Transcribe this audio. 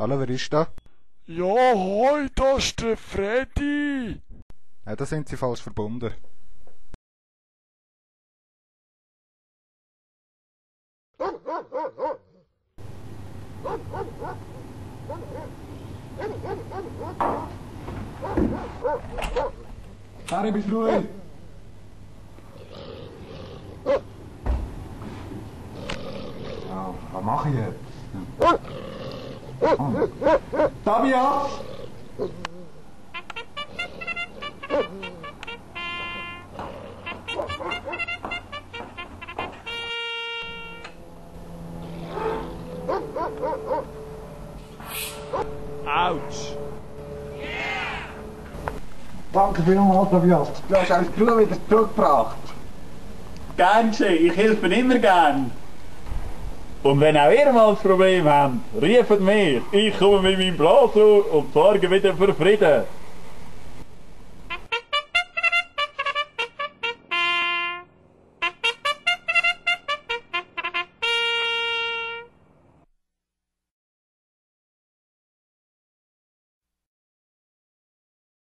Hallo, wer ist da? Ja, hoi, das ist der Freddy. Ja, da sind Sie falsch verbunden. Harry, bist du ruhig? Ja, was mache ich jetzt? Oh. Tobias! Autsch. Danke vielmals, Tobias. Du hast uns die Ruhe wieder zurückgebracht. Gern geschehen, ich helfe immer gern. Und wenn auch ihr mal ein Problem habt, ruft mich. Ich komme mit meinem Blasrohr und sorge wieder für Frieden.